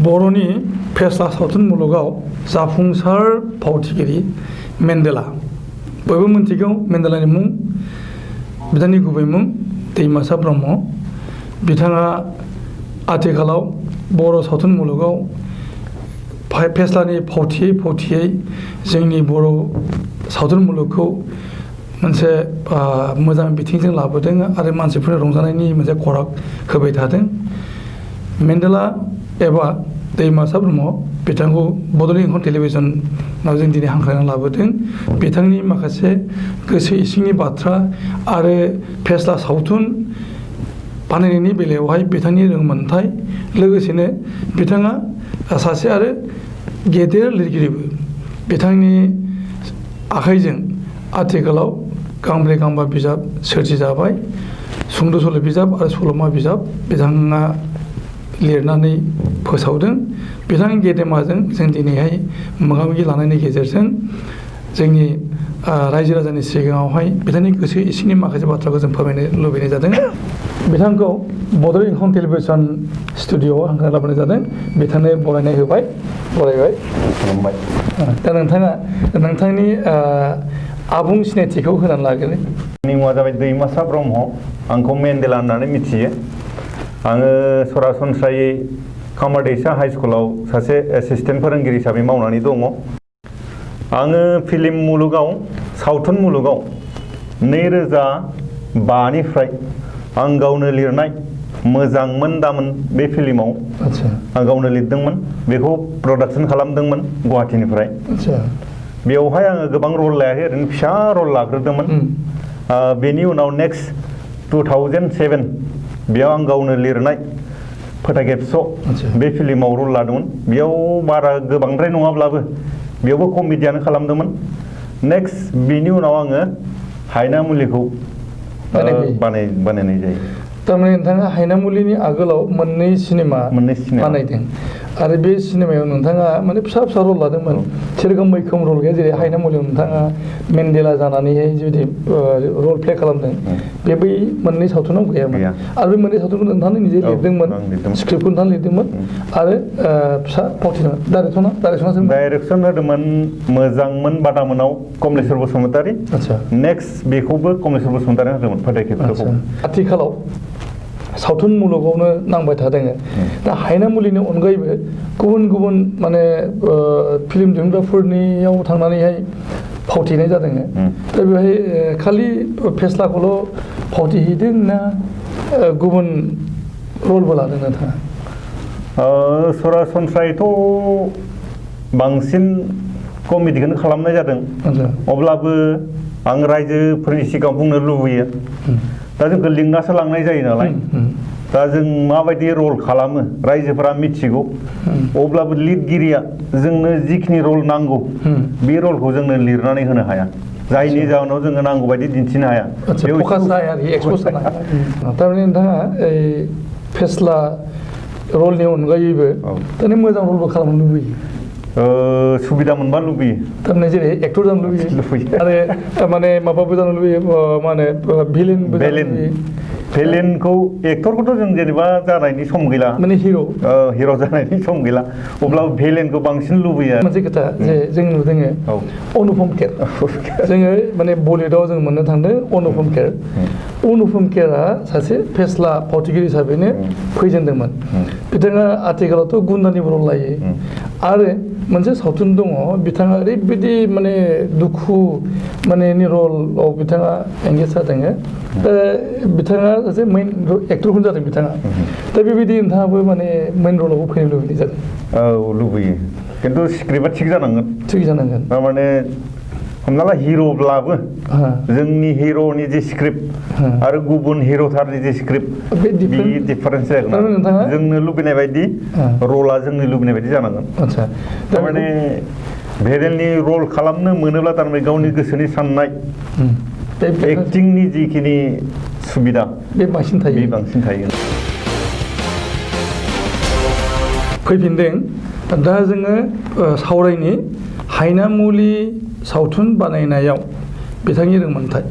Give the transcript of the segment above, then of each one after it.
बर'नि फेस्ला सावथुन मुलुगाव जाफुंसार फावथिगिरि मेन्डेला बयबो मिन्थिगौ मेन्डेलानि मुं बिथांनि गुबै मुं दैमासा ब्रह्म बिथाङा आथिखालाव बर' सावथुन मुलुगाव फेस्लानि फावथियै जोंनि बर' सावथुन मुलुगखौ मोनसे मोजां बिथिंजों लाबोदों आरो मानसिफोरनो रंजानायनि मोनसे खराग होबाय थादों मेन्डेला एबा दैमासा ब्रह्म बिथांखौ बड'लेण्ड इंखं टेलिभिजनाव जों दिनै हांख्रायनानै लाबोदों बिथांनि माखासे गोसो इसिंनि बाथ्रा आरो फेस्ला सावथुन बानायनायनि बेलायावहाय बिथांनि रोंमोनथाय लोगोसेनो बिथाङा सासे आरो गेदेर लिरगिरिबो बिथांनि आखाइजों आथिखालाव गांब्रै गांबा बिजाब सोरजिजाबाय सुंद' सल' बिजाब आरो सल'मा बिजाब बिथाङा लिरनानै फोसावदों बिथांनि गेदेमाजों जों दिनैहाय मोगा मोगि लानायनि गेजेरजों जोंनि रायजो राजानि सिगाङावहाय बिथांनि गोसो इसिंनि माखासे बाथ्राखौ जों फोरमायनो लुबैनाय जादों बिथांखौ बड'लेण्ड इंखं टेलिभिजन स्टुडिअ'आव हांख्रायना लाबोनाय जादों बिथांनो बरायनाय होबाय बरायबाय खुलुमबाय दा नोंथाङा नोंथांनि आबुं सिनायथिखौ होनानै लागोन आंनि मुङा जाबाय दैमासा ब्रह्म आंखौ मेन्डेला होननानै मिथियो आङो सरासनस्रायै खामारदैसा हाइ स्कुलाव सासे एसिस्टेन्ट फोरोंगिरि हिसाबै मावनानै दङ आङो फिल्म मुलुगाव सावथुन मुलुगाव 2005निफ्राय आं गावनो लिरनाय मोजांमोन दामोन बे फिल्माव आं गावनो लिरदोंमोन बेखौ प्रडाक्सन खालामदोंमोन गुवाहाटीनिफ्राय बेवहाय आङो गोबां रल लायाखै ओरैनो फिसा रल लाग्रोदोंमोन बेनि उनाव नेक्स्ट 2007 बेयाव आं गावनो लिरनाय फोथा खेबस' बे फिल्माव रल लादोंमोन बेयाव बारा गोबांद्राय नङाब्लाबो बेयावबो कमेडियानो खालामदोंमोन नेक्स्ट बेनि उनाव आङो हायना मुलिखौ बानायनाय जायो थारमाने नोंथाङा हायनामुलिनि आगोलाव मोननै सिनेमा बानायदों आरो बे सिनेमायाव नोंथाङा माने फिसा फिसा रल लादोंमोन सेरखम मैखोम रल गैया जेरै हायनामुलियाव नोंथाङा मेन्डेला जानानैहाय जुदि रल प्ले खालामदों बे बै मोननै सावथुनाव गैयामोन आरो बे मोननै सावथुनखौ नोंथाङा निजे लिरदोंमोन स्क्रिप्टखौ नोंथाङा लिरदोंमोन आरो फिसा फावथिना डाइरेक्सन होदोंमोन मोजांमोन बादामोनाव कमलेश्वर बसुमतारी नेक्स्ट बेखौबो कमलेश्वर बसुमतारी होदोंमोन फोथा खेबस'खौ आथिखालाव सावथुन मुलुगावनो नांबाय थादों दा हायनामुलिनि अनगायैबो गुबुन गुबुन माने फिल्म दिहुनग्राफोरनियाव थांनानैहाय फावथिनाय जादों दा बेवहाय खालि फेस्लाखौल' फावथिहैदों ना गुबुन रलबो लादों नोंथाङा सरासनस्रायैथ' बांसिन कमेडिखौनो खालामनाय जादों अब्लाबो आं रायजोफोरनि सिगाङाव बुंनो लुबैयो दा जोंखौ लिंनासो लांनाय जायो नालाय दा जों माबायदि रल खालामो रायजोफोरा मिथिगौ अब्लाबो लिरगिरिया जोंनो जिखिनि रल नांगौ बे रलखौ जोंनो लिरनानै होनो हाया जायनि जाहोनाव जोङो नांगौ बायदि दिन्थिनो हाया थारमाने नोंथाङा फेस्ला रलनि अनगायैबो दानि मोजां रलबो खालामनो लुबैयो सुबिदा मोनबा लुबैयो थारमाने जेरै एक्टर जानो लुबैयो आरो माने माबाबो जानो लुबैयो मा होनो भिलेनखौ एक्टरखौथ' जों जेनेबा जानायनि सम गैला माने हिर' जानायनि सम गैला अब्लाबो भिलेनखौ बांसिन लुबैयो मोनसे खोथा जे जों नुदों अनुपम खेर जोङो माने बलिउडआव जों मोननो थांदों अनुपम खेरा सासे फेस्ला फावथिगिरि हिसाबैनो फैजेनदोंमन बिथाङा आथिखालावथ' गुन्दानिबो रल लायो आरो मोनसे सावथुन दङ बिथाङा ओरैबायदि माने दुखु माने रलाव बिथाङा एंगेज जादों बिथाङा सासे मेइन एक्टरखौनो जादों बिथाङा दा बेबायदि नोंथाङाबो माने मेइन रलावबो फैनो लुबैनाय जादों लुबैयो खिन्थु स्क्रिप्टआ थिग जानांगोन थारमाने हमना ला हिर'ब्लाबो जोंनि हिर'नि जे स्क्रिप्ट आरो गुबुन हिर'थारनि जे स्क्रिप्ट बे डिफारेन्स जागोन जोंनो लुबैनाय बायदि रला जोंनो लुबैनाय बायदि जानांगोन थारमाने भेरेलनि रल खालामनो मोनोब्ला थारमाने गावनि गोसोनि साननाय एक्टिंनि जिखिनि सुबिदा बे बांसिन थायो फैफिनदों दा जोङो सावरायनि हायनामुलि सावथुन बानायनायाव बिथांनि रोंमोनथाय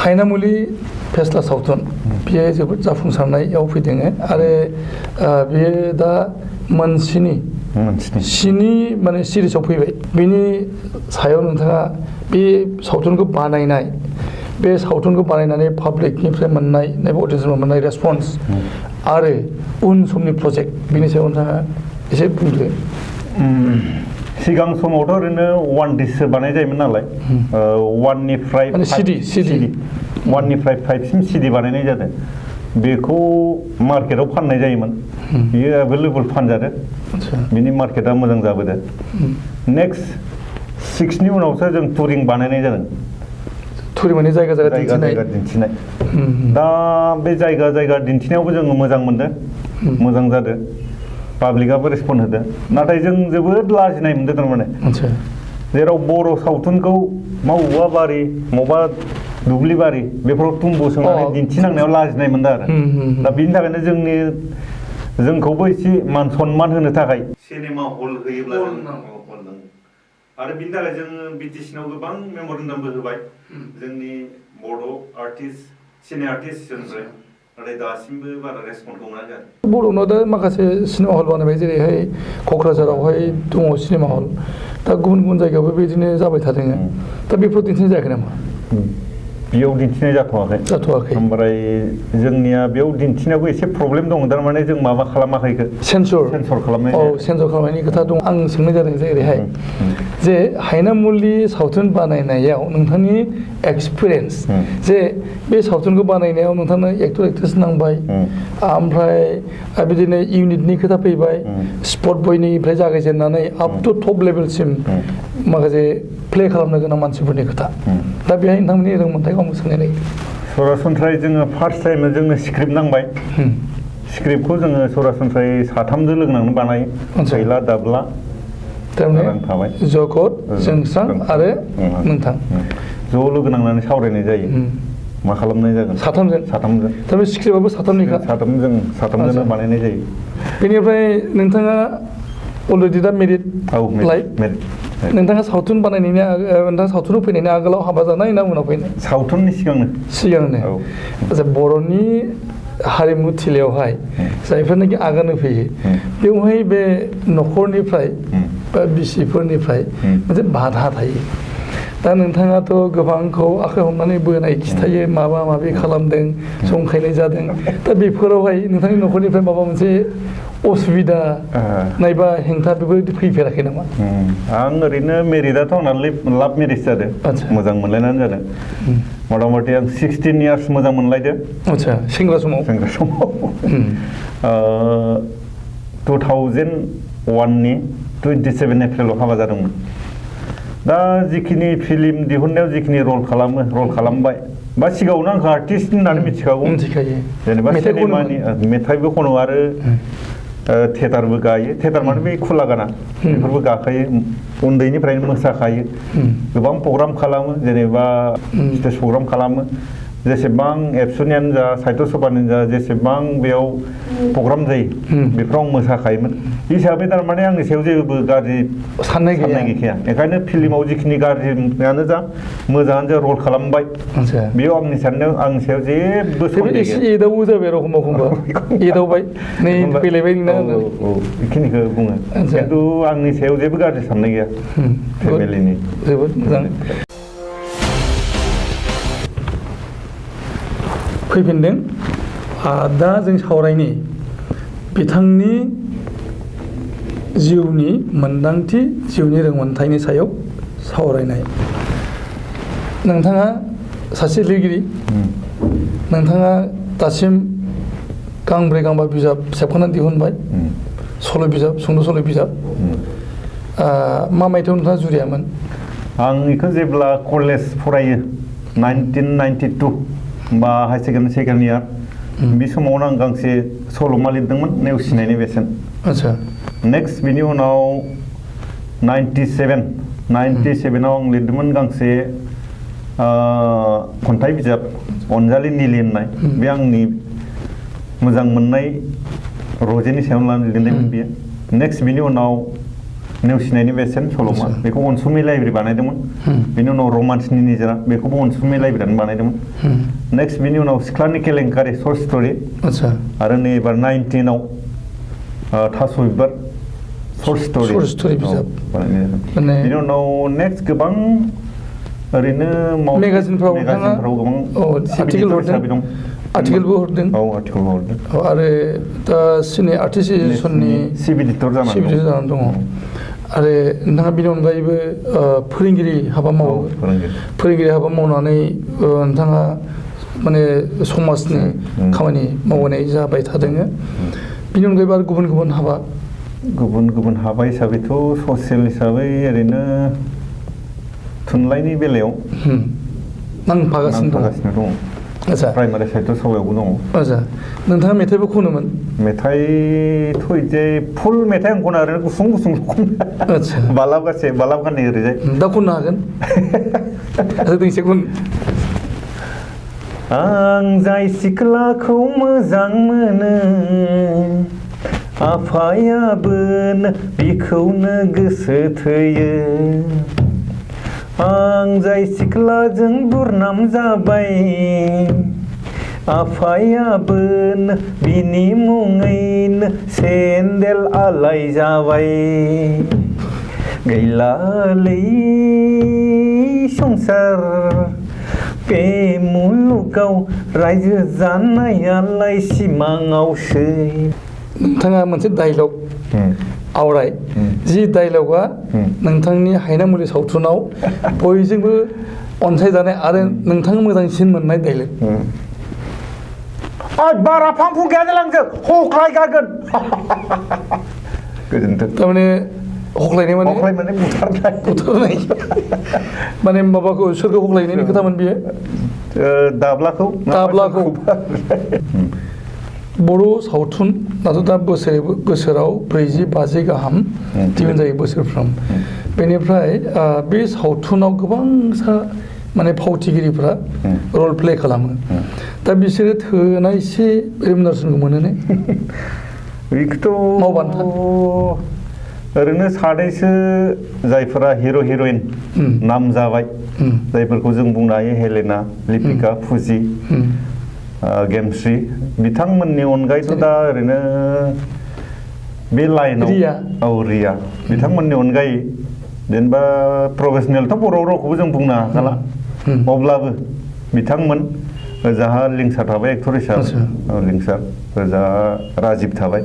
हायनामुलि फेस्ला सावथुन बेयो जोबोद जाफुंसारनायाव फैदों आरो बेयो दा मोनस्नि माने सिरिसाव फैबाय बेनि सायाव नोंथाङा बे सावथुनखौ बानायनाय बे सावथुनखौ बानायनानै पाब्लिकनिफ्राय मोननाय नायबा अडियन्सनिफ्राय मोननाय रेसपन्स आरो उन समनि प्रजेक्ट बेनि सायाव नोंथाङा एसे बुंदो। सिगां समावथ' ओरैनो 1 डिससो बानाय जायोमोन नालाय 1निफ्राय 5सिम सिडि बानायनाय जादों बेखौ मार्केटाव फाननाय जायोमोन बियो एभेलेबल फानजादों बिनि मार्केटा मोजां जाबोदों नेक्स्ट 6नि उनावसो जों टुरिं बानायनाय जादों टुरिं माने जायगा दिन्थिनाय दा बे जायगा दिन्थिनायावबो जोङो मोजां मोनदों मोजां जादों पाब्लिकआबो रेसपन्ड होदों नाथाय जों जोबोद लाजिनाय मोनदों थारमाने जेराव बर' सावथुनखौ मावबा बारि मावबा दुब्लि बारि बेफोराव तुम्बु सोंनानै दिन्थिनांनायाव लाजिनाय मोनदों आरो दा बिनि थाखायनो जोंखौबो एसे मान सनमान होनो थाखाय सिनेमा हल होयोब्ला आरो बिनि थाखाय जोङो बिटिसिनाव गोबां मेम'रेन्डामबो होबाय जोंनि बड' आर्टिस्ट सिनियर आर्टिस्टनिफ्राय नाथाय दासिमबो बारा रेसपन्डखौ मोनाखै आरो बर'नाव दा माखासे सिनेमा हल बानायबाय जेरैहाय क'क्राझारावहाय दङ सिनेमा हल दा गुबुन जायगायावबो बिदिनो जाबाय थादों दा बेफोराव दिन्थिनाय जायाखै नामा? बेयाव दिन्थिनाय जाथ'वाखै ओमफ्राय जोंनिया बेयाव दिन्थिनायावबो एसे प्रब्लेम दङ थारमाने जों माबा खालामाखै सेन्सर खालामनायनि खोथा दं आं सोंनाय जादों जे ओरैहाय जे हायनामुलि सावथुन बानायनायाव नोंथांनि एक्सपिरियेन्स जे बे सावथुनखौ बानायनायाव नोंथांनो एक्टर एक्ट्रेस नांबाय ओमफ्राय बिदिनो इउनिटनि खोथा फैबाय स्पट बयनिफ्राय जागायजेननानै आप टु टप लेभेलसिम माखासे प्ले खालामनो गोनां मानसिफोरनि खोथा दा बेहाय नोंथांमोननि रोंमोन्थायखौ आं सोंनाय जायो सरासनस्रायै जोङो फार्स्ट टाइम जोंनो स्क्रिप्ट नांबाय स्क्रिप्टखौ जोङो सरासनस्रायै साथामजों लोगो नांनानै बानायो फैला दाब्ला थाबाय जगत जोंस्रां आरो नोंथां ज' लोगो नांनानै सावरायनाय जायो मा खालामनाय जागोन साथामजों थारमाने स्क्रिप्टआबो साथामजोंनो बानायनाय जायो बेनिफ्राय नोंथाङा अलरेडि दा मेरिड लाइफ नोंथाङा सावथुन बानायनायनि नोंथाङा सावथुनाव फैनायनि आगोलाव हाबा जानाय ना उनाव फैनाय सावथुननि सिगांनो आচ্ছা बर'नि हारिमु थिलियावहाय जायफोरनाखि आगान होफैयो बेवहाय बे न'खरनिफ्राय बा बिसिफोरनिफ्राय मोनसे बाधा थायो दा नोंथाङाथ' गोबांखौ आखाइ हमनानै बोनाय खिथायो माबा माबि खालामदों जंखायनाय जादों दा बेफोरावहाय नोंथांनि न'खरनिफ्राय माबा मोनसे असुबिदा नायबा हेंथा बेफोरबायदि फैफेराखै नामा? आं ओरैनो मेरिडाथ' आंना लाभ मेरिज जादों मोजां मोनलायनानै जादों मथा मथि आं 16 इयार्स मोजां मोनलायदों आচ্ছা सेंग्रा समाव 2001नि 27 एप्रिलाव हाबा जादोंमोन दा जिखिनि फिल्म दिहुननायाव जिखिनि रल खालामबाय बा सिगाङावनो आंखौ आर्टिस्ट होननानै मिथिखागौ जेनेबा सिनेमानि मेथाइबो खनो आरो थियेटारबो गायो थियेटार माने बे खुला गाना बेफोरबो गाखायो उन्दैनिफ्रायनो मोसाखायो गोबां प्रग्राम खालामो जेनेबा स्टेज प्रग्राम खालामो जेसेबां एबसुनियानो जा साहित्य सभानि जा जेसेबां बेयाव प्रग्राम जायो बेफोराव मोसाखायोमोन हिसाबै थारमाने आंनि सायाव जेबो गाज्रि साननाय गैखाया ओंखायनो फिल्माव जिखिनि गाज्रियानो जा मोजाङानो जा रल खालामबाय बेयाव आंनि साननायाव आंनि सायाव जेबो एदावबो जाबाय एखमबा एदावबाय नै फैलायबाय बेखिनिखौ बुङो खिन्थु आंनि सायाव जेबो गाज्रि साननाय गैया फेमिलिनि जोबोद मोजां फैफिनदों दा जों सावरायनि बिथांनि जिउनि मोन्दांथि जिउनि रोंमोनथायनि सायाव सावरायनाय नोंथाङा सासे लिरगिरि नोंथाङा दासिम गांब्रै गांबा बिजाब सेबखांनानै दिहुनबाय सल' बिजाब सुंद' सल' बिजाब मा मायथाइयाव नोंथाङा जुरियामोन? आं बेखौ जेब्ला कलेज फरायो 1992 बा हाई सेकेन्डारि सेकेन्ड इयार बे समावनो आं गांसे सल'मा लिरदोंमोन नेवसिनायनि बेसेन आচ্ছা नेक्स्ट बिनि उनाव 97आव आं लिरदोंमोन गांसे खन्थाइ बिजाब अनजालि निलि होननाय बे आंनि मोजां मोननाय रजेनि सायाव लानानै लिरनायमोन बियो नेक्स्ट बिनि उनाव नेवसिनायनि बेसेन सल'मा बेखौ अनसुमै लाइब्रेरि बानायदोंमोन बेनि उनाव रमान्सनि निजोरा बेखौबो अनसुमै लाइब्रेरियानो बानायदोंमोन नेक्स्ट बिनि उनाव सिख्लानि केलेंकारि सर्ट स्ट'रि आरो नै एबार 19आव थास' बिबार सर्ट स्ट'रि बिजाब बिनि उनाव नेक्स्ट गोबां ओरैनो मेगाजिनफ्राव गोबां आर्टिकेलबो हरदों आरो दा सिने आर्टिस्ट एसोसिएसननि चिफ एडिटर जानानै दङ आरो नोंथाङा बेनि अनगायैबो फोरोंगिरि हाबा मावो फोरोंगिरि हाबा मावनानै नोंथाङा माने समाजनि खामानि मावनाय जाबाय थादों बेनि अनगायैबो आरो गुबुन हाबा हिसाबैथ' ससियेल हिसाबै ओरैनो थुनलाइनि बेलायाव नांफागासिनो दङ प्राइमारि साहित्य सभायावबो दङ नोंथाङा मेथाइबो खनोमोन मेथाइथ' इदि फुल मेथाइ आं खना ओरैनो गुसुं खनो बालाबगानै ओरैजाय दा खननो हागोन दोंसे खन आं जाय सिख्लाखौ मोजां मोनो आफायाबो बिखौनो गोसो थोयो आं जाय सिख्लाजों दुरनाम जाबाय आफायाबो बिनि मुङैनो सेन्देल आलाय जाबाय गैलालै संसार बे मुलुगाव रायजो जानायालाय सिमाङावसै नोंथाङा मोनसे डायलग आवराय जि डायलगा नोंथांनि हायनामुलि सावथुनाव बयजोंबो अनसायजानाय आरो नोंथाङा मोजांसिन मोननाय डायलग बारा फांफुं गैया जालांजों हख्लायगारगोन गोजोन्थों थारमाने हख्लायनाय माने बुथारनाय माने माबाखौ सोरखौ हख्लायनायनि खोथामोन बियो दाब्लाखौ बर' सावथुन दाथ' दा बोसोराव 40-50 गाहाम दिहुनजायो बोसोरफ्राम बेनिफ्राय बे सावथुनाव गोबांसा माने फावथिगिरिफ्रा रल प्ले खालामो दा बिसोरो थोनायसे रेमुनारेसनखौ मोनो ने बेखौथ' मावबान्था ओरैनो सानैसो जायफोरा हिर' हिर'इन नाम जाबाय जायफोरखौ जों बुंनो हायो हेलेना लिपिका फुजि गेमस्रि बिथांमोननि अनगायैथ' दा ओरैनो बे लाइनाव रिया बिथांमोननि अनगायै जेनेबा प्रफेसनेलथ' बर' रावखौबो जों बुंनो हाखाला अब्लाबो बिथांमोन ओजाहा लिंसार थाबाय एक्टर हिसाबै लिंसार ओजाहा राजिब थाबाय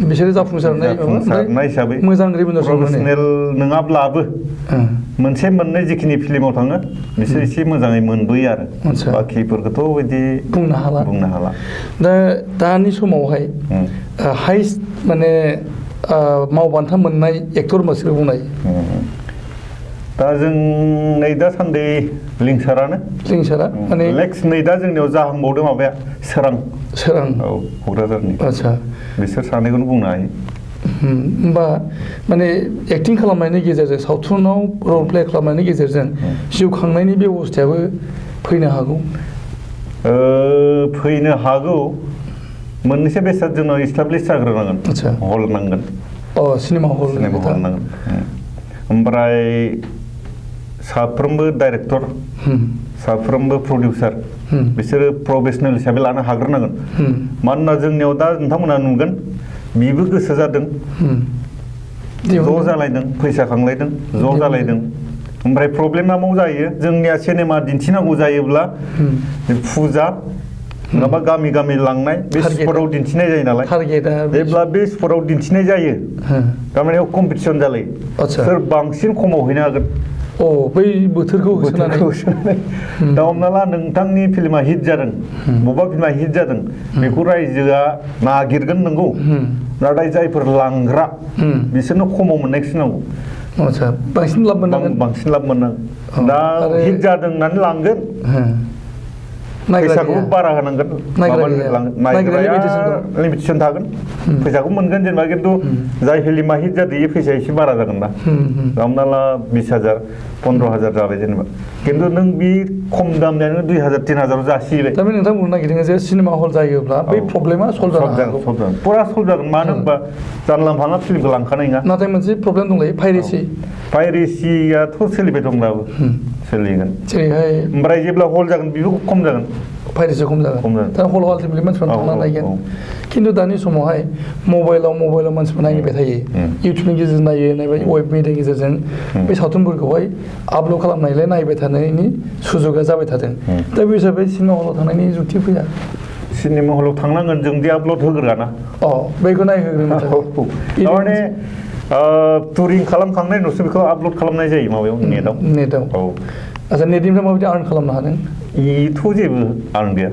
बिसोरो जाफुंसारनाय हिसाबै मोजां रेमुनारेसन प्रफेसनेल नङाब्लाबो मोनसे मोननै जिखिनि फिल्माव थाङो बिसोर एसे मोजाङै मोनबोयो आरो बाखिफोरखौथ' बिदि बुंनो हाला दा दानि समावहाय हाइस्ट माने मावबान्था मोननाय एक्टर मानसिखौ बुंनाय दा जों नै दासान्दि लिंसारा माने नेक्स्ट नै दा जोंनियाव जाहांबावदों माबाया सोरां औ क'क्राझारनि आदसा बिसोर सानैखौनो बुंनो हायो होमबा माने एक्टिं खालामनायनि गेजेरजों सावथुनाव रल प्ले खालामनायनि गेजेरजों जिउ खांनायनि बेबस्थायाबो फैनो हागौ मोननैसो बेसाद जोंनाव इस्टाब्लिश जाग्रोनांगोन हल नांगोन सिनेमा हल नांगोन ओमफ्राय साफ्रोमबो डाइरेक्टर साफ्रोमबो प्रडिउसार बिसोरो प्रफेसनेल हिसाबै लानो हाग्रोनांगोन मानोना जोंनियाव दा नोंथांमोना नुगोन बिबो गोसो जादों ज' जालायदों फैसा खांलायदों ज' जालायदों ओमफ्राय प्रब्लेमा मा जायो जोंनिया सिनेमा दिन्थिनांगौ जायोब्ला फुजा नङाबा गामि लांनाय बे स्पटआव दिन्थिनाय जायो नालाय जेब्ला बे स्पटआव दिन्थिनाय जायो थारमाने कम्पिटिसन जालायो सोर बांसिन खमाव हैनो हागोन बै बोथोरखौ होसोनानै दा हमना ला नोंथांनि फिल्मा हिट जादों बबेबा फिल्मा हिट जादों बेखौ रायजोआ नागिरगोन नंगौ नाथाय जायफोर लांग्रा बिसोरनो खमाव मोननायखौसो नांगौ बांसिन लाब मोननांगोन दा हिट जादों होननानै लांगोन फैसाखौबो बारा होनांगोन नायग्राया लिमिटेसन थागोन फैसाखौ मोनगोन जेनेबा खिन्थु जाय फिल्मा हिट जादों बे फैसाया एसे बारा जागोन ना हमना ला 20,000 15,000 जाबाय जेनेबा खिन्थु नों बे खम दामनियानो 2,000 3,000 जासिबाय थारमाने नोंथां बुंनो नागिरदों जे सिनेमा हल जायोब्ला बै प्रब्लेमा सल्भ जागोन पुरा सल्भ जागोन मानो होनबा जानला मानला फिल्मखौ लांखानाय नङा नाथाय मोनसे प्रब्लेम दंलायो पाइरेसियाथ' सोलिबाय दं दाबो सोलिगोन जेरैहाय ओमफ्राय जेब्ला हल जागोन बेबो खम जागोन पाइरेसिया खम जागोन दा हल आल्टिमेटलि मानसिफोरा थांना नायगोन खिन्थु दानि समावहाय मबाइलाव मानसिफोरा नायबाय थायो इउटुबनि गेजेरजों नायबाय वेब मिडियानि गेजेरजों बे सावथुनफोरखौहाय आपल'ड खालामनायलाय नायबाय थानायनि सुजुगा जाबाय थादों दा बे हिसाबै सिनेमा हलाव थांनायनि जुक्ति फैया सिनेमा हलाव थांनांगोन जों दि आपल'ड होग्राना बेखौ नायहोग्रोनो थारमाने टुरिं खालामखांनायनि उनावसो बेखौ आपल'ड खालामनाय जायो माबायाव नेटआव आচ্ছা नेटनिफ्राय माबायदि आर्न खालामनो हादों इथ' जेबो आर्न गैया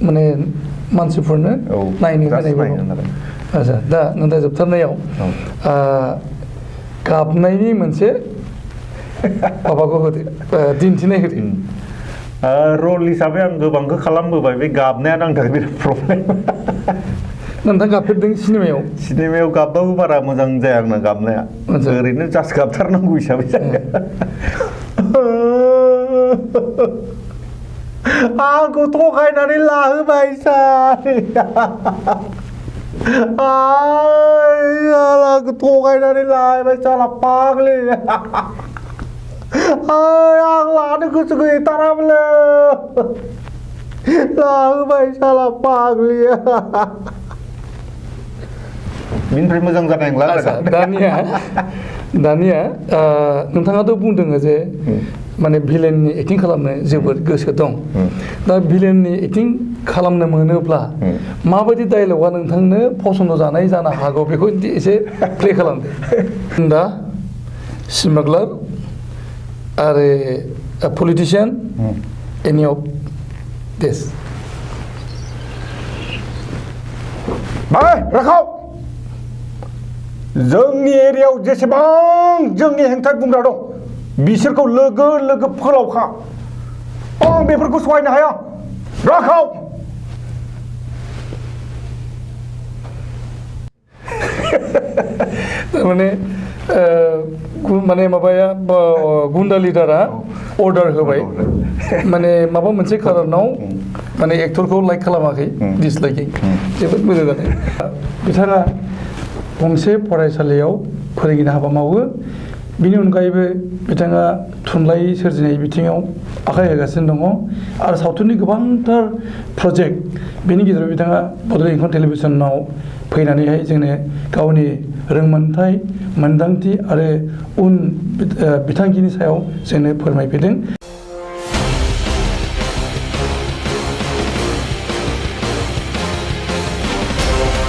माने मानसिफोरनो नायनो होनाय आচ্ছা दा नोंथाङा जोबथारनायाव गाबनायनि मोनसे माबाखौ होदो दिन्थिनाय होदो रल हिसाबै आं गोबांखौ खालामबोबाय बे गाबनायानो आंनि थाखाय बिराद प्रब्लेम नोंथां गाबफेरदों सिनेमायाव गाबबाबो बारा मोजां जाया आंना गाबनाया ओरैनो जास्ट गाबथारनांगौ हिसाबै जाया आंखौ थगायनानै लाहोबाय सार आंखौ थगायनानै लाहोबाय साला फाग्लि आं लानो गोसो गैथारामोनलै लाहोबाय साला फाग्लि बिनिफ्राय मोजां जानाय नंला दानिया नोंथाङाथ' बुंदों जे माने भिलेननि एक्टिं खालामनो जोबोद गोसो दं दा भिलेननि एक्टिं खालामनो मोनोब्ला माबायदि डायलगा नोंथांनो पसन्द जानाय जानो हागौ बेखौ एसे प्ले खालामदो दा स्मागलार आरो पलिटिशियान एनि अफ दिस राखाव जोंनि एरियायाव जेसेबां जोंनि हेंथा बुंग्रा दं बिसोरखौ लोगो लोगो फोलावखा आं बेफोरखौ सहायनो हाया राखाव तारमाने माने माबाया गुन्डा लिडारा अर्डार होबाय माने माबा मोनसे कारनाव माने एक्टरखौ लाइक खालामाखै डिसलाइकिं जोबोद मोजां जादों बिथाङा गंसे फरायसालियाव फोरोंगिरि हाबा मावो बिनि अनगायैबो बिथाङा थुनलाइ सोरजिनाय बिथिङाव आखाइ होगासिनो दङ आरो सावथुननि गोबांथार प्रजेक्ट बेनि गेजेराव बिथाङा बड'लेण्ड इंखं टेलिभिजनाव फैनानैहाय जोंनो गावनि रोंमोनथाइ मोनदांथि आरो उन बिथांखिनि सायाव जोंनो फोरमायफैदों